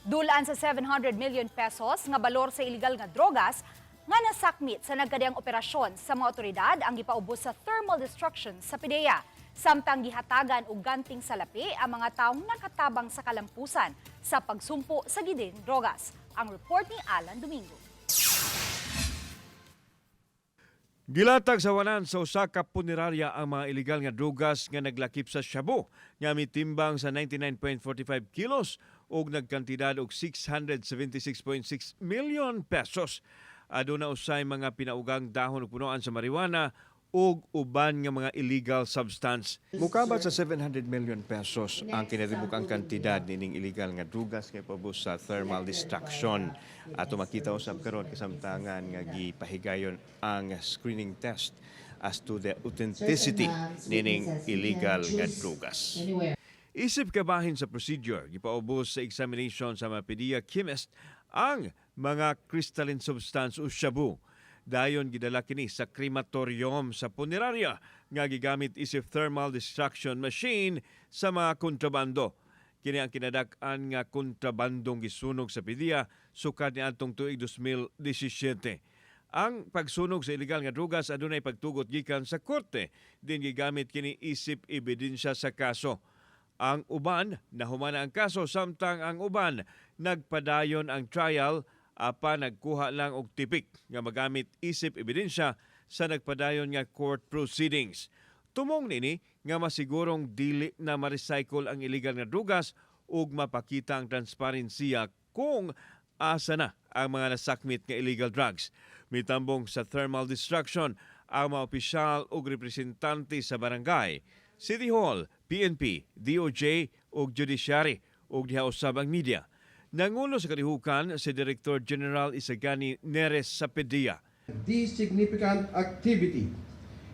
Dulaan sa 700 million pesos nga balor sa illegal nga drogas nga nasakmit sa nagkadiyang operasyon sa mga otoridad ang gipaubos sa thermal destruction sa PDEA. Samtang gihatagan og ganting salapi ang mga taong nakatabang sa kalampusan sa pagsumpo sa giding drogas. Ang report ni Alan Domingo. Gilatag sa wanan sa usa ka punerarya ang mga illegal nga drugas nga naglakip sa shabu nga mitimbang sa 99.45 kilos ug nagkantidad og 676.6 million pesos. Aduna usay mga pinaugang dahon ug punuan sa marijuana ug uban nga mga illegal substance. Mukabat sa 700 million pesos ang kinatibuk-ang kantidad nining illegal nga drugas nga ipaubos sa thermal destruction. Ato makita usab karon kasamtangan nga gipahigayon ang screening test as to the authenticity nining illegal nga drugas. Isip kabahin sa procedure, gipaubos sa examination sa mga PDEA chemist ang mga crystalline substance o shabu. Dayon gidala kini sa crematorium sa punerarya nga gigamit isip thermal destruction machine sa mga kontrabando. Kini ang kinadak-an nga kontrabandong gisunog sa PDEA sukad niadtong tuig 2017. Ang pagsunog sa illegal nga drugas adunay pagtugot gikan sa korte, din gigamit kini isip ebidensya sa kaso. Ang uban nahumana ang kaso, samtang ang uban nagpadayon ang trial apan nagkuha lang og tipik nga magamit isip ebidensya sa nagpadayon nga court proceedings. Tumong nini nga masigurong dili na ma-recycle ang illegal nga drugas ug mapakita ang transparensiya kung asa na ang mga nasakmit nga illegal drugs. Mitambong sa thermal destruction ang mga opisyal ug representante sa barangay, City Hall, PNP, DOJ ug Judiciary ug diha usab ang media. Nangulo sa kalihukan si Director General Isagani Neres sa PDEA. This significant activity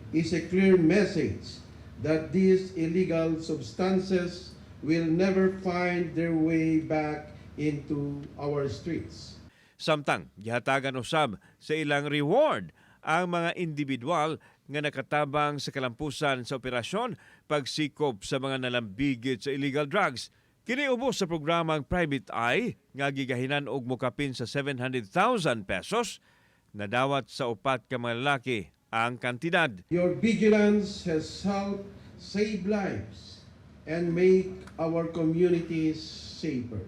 is a clear message that these illegal substances will never find their way back into our streets. Samtang gihatagan usab sa ilang reward ang mga individual nga nakatabang sa kalampusan sa operasyon pagsikop sa mga nalambigit sa illegal drugs. Kini ubos sa programang Private Eye nga gigahinan og mokapin sa 700,000 pesos. Nadawat sa upat ka mga lalaki ang kantidad. Your vigilance has helped save lives and make our communities safer.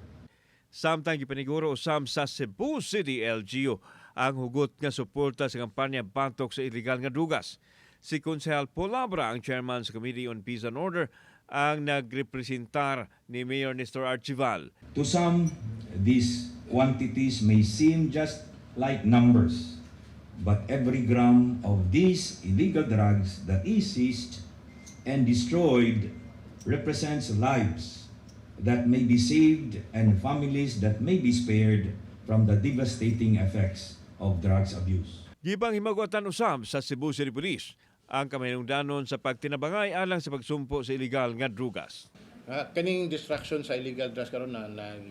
Samtang gipaniguro usab sa Cebu City LGU ang hugot nga suporta sa kampanya batok sa illegal nga drugas. Si Konsehal Polabra, ang chairman sa Committee on Peace and Order, ang nagrepresentar ni Mayor Nestor Archival. To some, these quantities may seem just like numbers, but every gram of these illegal drugs that is seized and destroyed represents lives that may be saved and families that may be spared from the devastating effects of drugs abuse. Gibang himagwatan usab sa Cebu City Police ang kamahinungdanon sa pagtinabangay alang sa pagsumpo sa illegal nga drugas. Kaning destruction sa illegal drugs karon na nag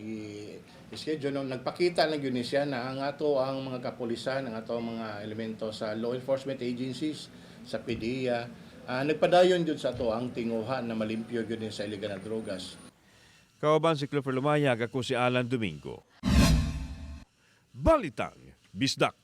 schedule no, nagpakita lang gyud ni siya na ang ato ang mga kapulisan, ang ato ang mga elemento sa law enforcement agencies, sa PDEA, nagpadayon gyud sa ato ang tinguhan na malimpyo gyud ni sa illegal na drogas. Kauban si Clifford Lumayag, ako si Alan Domingo. Balitang Bisdak.